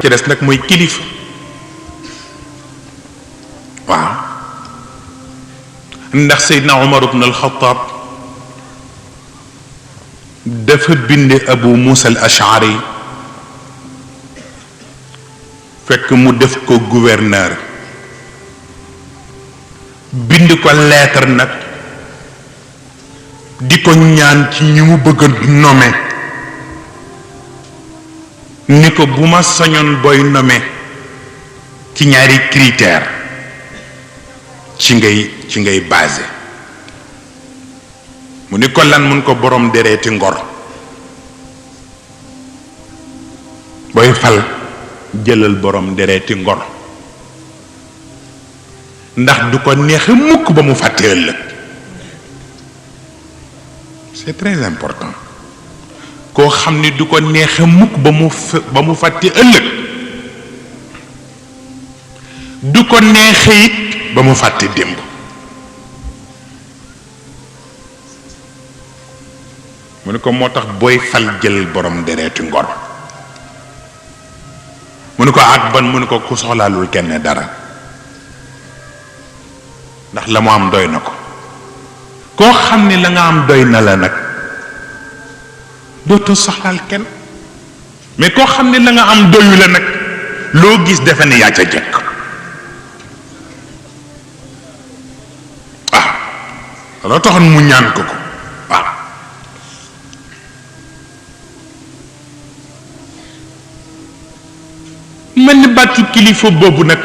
ci des nag mooy kilifa waaw ndax Seydina Omar ibn al-Khattab dafa bind Abu Musa al-Ash'ari fekk mu def ko gouverneur bind ko lettre nag di ko ñaan ci ñi mu bëgg a nommé ni ko bu ma sañoon booy nommé ci ñaari critère ci ngay basé mu ni ko lan mun ko borom dereeti ngor booy fal jëlal borom dereeti ngor ndax du ko neexe mukk ba mu fàtte ëllëg c'est très important koo xam ni du ko neexe mukk ba mu fàtte ëllëg du ko neexe it ba mu fàtte démb mu ne ko moo tax booy fal jël borom dereeti ngor mu ne ko ak ban mu ne ko ku soxlaalul kenn dara ndax la mu am doy na ko koo xam ni la nga am doy na la nag dootoo soxlaal kenn mais koo xam ni la nga am doyu la nag loo gis defe ne yaa ca jekk waaw loo taxoon mu ñaan ko waaw mel ni bàttu kilifa boobu nag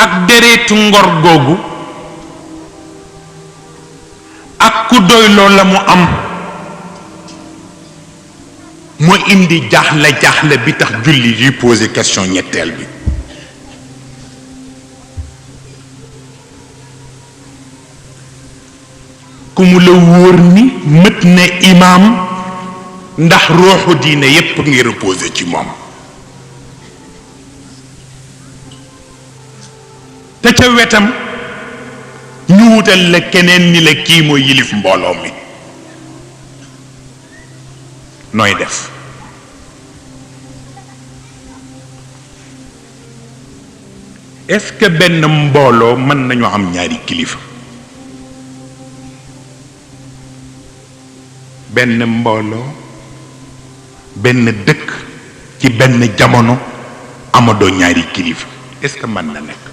ak dereetu ngor googu ak ku doy loo la mu am moo indi jaaxle bi tax julli yi posé question ñetteel bi ku mu la wóor ni mët na imaam ndax ruuxu diine yépp ngi reposé ci moom te ca wetam ñu wutal la keneen ni la kii mooy yilif mbooloo mi nooy def est-ce que benn mbooloo mën nañu am ñaari kilifa benn mbooloo benn dëkk ci benn jamono amadoo ñaari kilifa est-ce que mën na nekk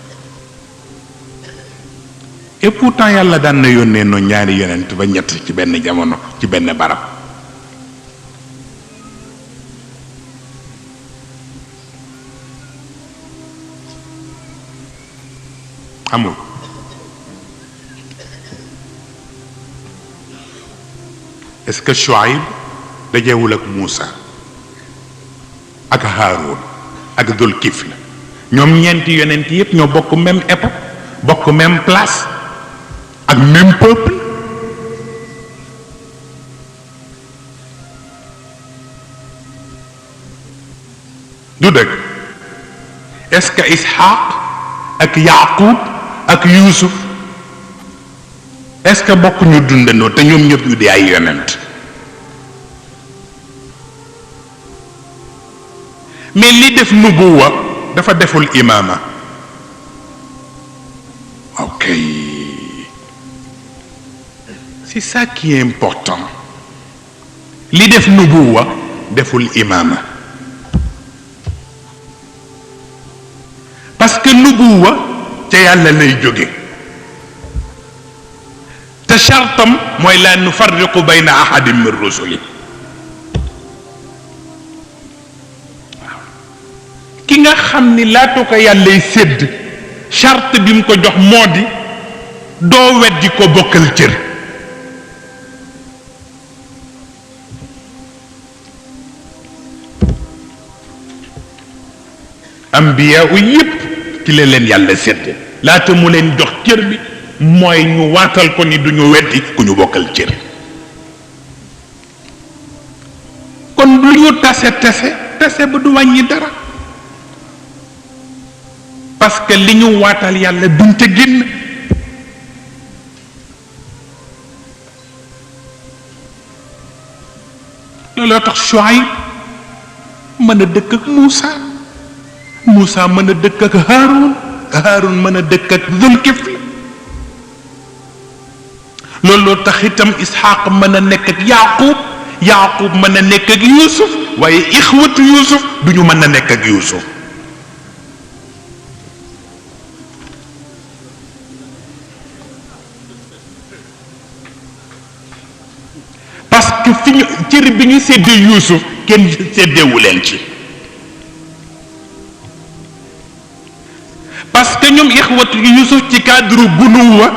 et pourtant yàlla daan na yónnee no ñaari yonent ba ñett ci benn jamono ci benn barab amul est-ce que Chouaïb dajewul ak Moussa ak Haroun ak Dul Kifl ñoom ñeenti yonent yépp ñoo bokk même époque bokk même place ak même peuple du dëgg est-ce que Ishaq ak Yaqub ak Yuusuf est-ce que bokk ñu dundandoo te ñoom ñëpp ñu di ay yonent mais li def nubuwa dafa deful imaama ok c'est ça qui est important li def nubuwa deful imaama parce que nubuwa ca yàlla lay jóge te chartam mooy la nufarriqu bayna ahadin min rusuli ki nga xam ni laatu ko yàllay sédd charte bi mu ko jox moo di doo weddi ko bokkal cër ambiya u yépp ci la leen yàlla sédd laata mu leen jox cër bi mooy ñu waatal ko ni duñu weddi ku ñu bokkal cër kon lu ñu tase ba du wàññi dara parce que li ñu waatal yàlla duñ ca génn looloo tax Chouaïb mën a dëkk ak Moussa Moussa mën a dëkk ak Haroun Haroun mën a dëkk ak Zulkifl looloo tax itam Isxaaq mën a nekk ak Yaaqub Yaaqub mën a nekk ak Yuusuf waaye ixwatu Yuusuf duñu mën a nekk ak Yuusuf parce que fi ñu cër bi ñu séddee Yuusuf kenn séddeewu leen ci parce que ñoom ixwatu Yuusuf ci cadre bunuwa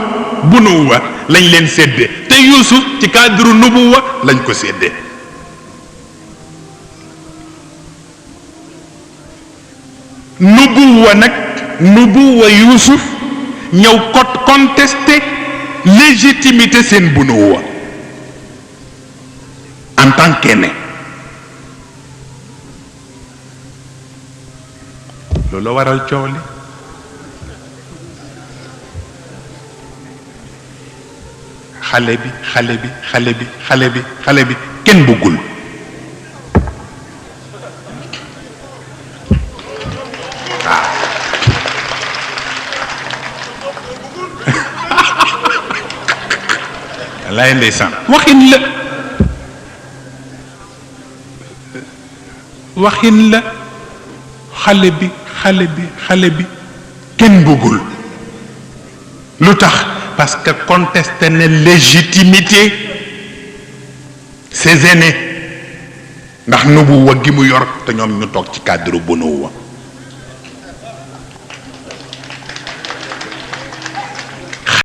lañ leen séddee te Yuusuf ci cadre nubuwa lañ ko séddee nubuwa Yuusuf ñëw contesté légitimité seen bunuwa en tant qu'aîné loolu waral coow li xale bi kenn bëggul lay ndeysaan waxin la xale bi kenn bëggul lu tax parce que contesté na légitimité ses aînés ndax nubuwa gi mu yor te ñoom ñu toog ci cadre bu nubuwa